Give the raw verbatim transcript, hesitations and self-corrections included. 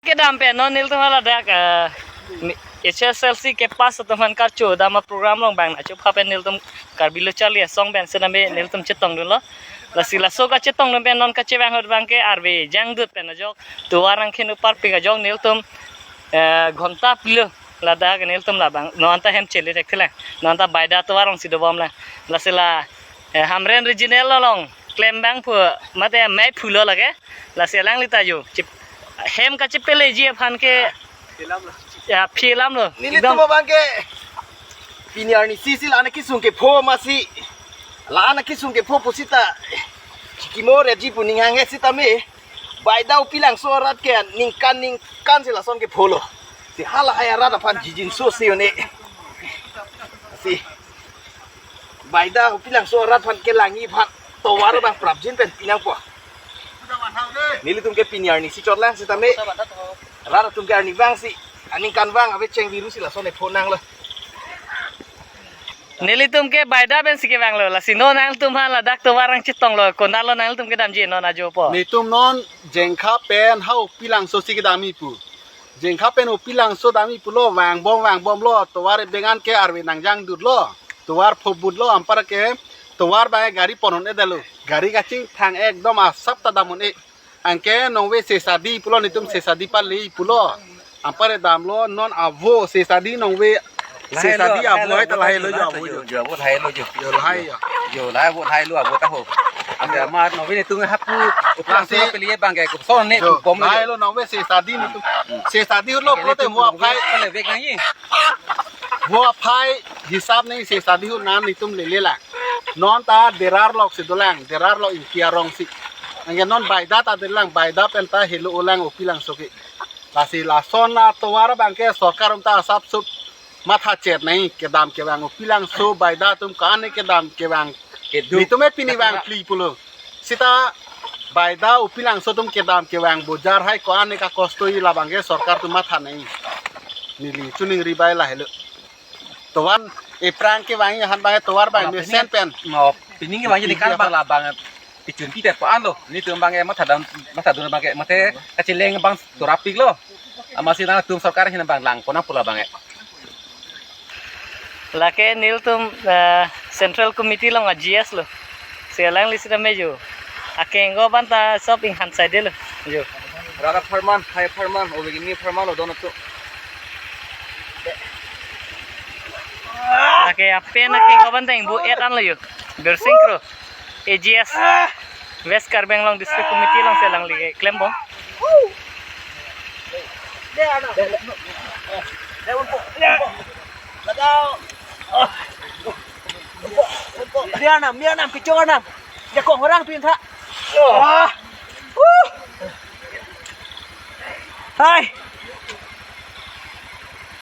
Kedam pen non nelitum haladak, eh, H S L C kepass atum aphan karcho dam aprogram along bang nacho pha pen nelitum Karbi Lo Charli Asong pen sename nelitum chetongdunlo. Lasi laso kachetongdun pen non kachevang ahut abangke arve jangdut pen ajok tovar angkhen uparpik ajok nelitum, eh, ghonta phli lo ladak nelitum labang non anta hem chele thekthelang, non anta Baida tovar alongsi dobomlang. Lasi la, eh, Hamren Regional along klem abang pu mate mei phulo lake. Lasi alangli ta jo chip hem kachepeleji aphan ke ya phi alam lo. Nelitum ekdom abangke pini arnisi si la-an akesung kepho masi, la-an akesung kepho pusita chikimo reji pu ning hanghe sitame Baida Upilangso arat ke ningkan ningkan si lason kepholo. Si halahai arat aphan jijinso si une. Si Baida Upilangso arat aphan kelang-i aphan tovar abang prapjin pen pinangpo. Nelitum ke pini arnisi chotlang sitame rat atum ke arnivang si aningkanvang ave chengviru si lason epho nanglo. Nelitum ke Baida pensi kevanglo, lasi non nangtum aphan ladak tovar nangchetonglo, konatlo nangtum kedamji non ajopo. Nelitum non Jengkha pen ha Upilangso si kedam-i pu. Jengkha pen Upilangso dam-i pulo, vangbom vangbomlo, tovar ebengan ke arve nangjangdutlo, tovar phobutlo, anparke tovar abang gari pon un-edetlo, gari kachingthang ekdom asap ta dam un-e. Anke nongve Sesadi pulo, nelitum Sesadi pale pulo. Anpar damlo non avo Sesadi nongve. Lahai lo, Sesadi lahai avo lo, hai ta avo lahai ta lo jo, jo, avo jo, jo, avo lahai jo. Jo lahai jo. Jo lahai avo lahai lo avo ta ho. Anke amat nongve nelitum hapu Upilangso lasi pele abangke koson ne jo, bom lo lahai jo. Lo nongve Sesadi nelitum. Hmm. Sesadi lo anke pulote nelitum vo aphai. Pale vek nangji. Vo aphai hisap ne Sesadi ahut nan nelitum lele lang. Non ta Derar lok si dolang, Derar lok Ingti arong si. Anke non Baida ta dolang, Baida pen ta helo-olang Upilangso ke. Lasi lason atovar abangke sorkar atum ta asapso matha chet nangji, kedam kevang Upilangso Baida atum ko-an kedam kevang. Keduk. Nelitum e pini vang phli pulo. Sita Baida Upilangso atum kedam kevang bojar hai ko-an kakosto-i labangke sorkar atum matha nangji. Neli choningri bai lahelo. Tovar aphrang kevang-i aphan abang tovar abang mesen pen. No, pining kevangji ningkan abang labang pichun pi tet ko-an lo. Nelitum abang mathadam, mathadun abangke mate kacheleng abang torapiklo. Amatsi nangtum sorkar ahin abang lang ponnang pu labangke. Lake nelitum, eh, Central Committee along a-G S lo. Si alangli sita me jo. Akenggo abang ta sop inghan saidelo. Jo. Rat apharman, hai apharman, ove kimi apharman lo don atum. Lake apen akenggo abang ta ingbu et anlo jo. Birsing Kro. A G S, West Karbi Anglong District Committee along si alangli klembom. Dia nam, dia nam, kecil nam. Dia kong orang pinta. Wah. Wuh. Hai.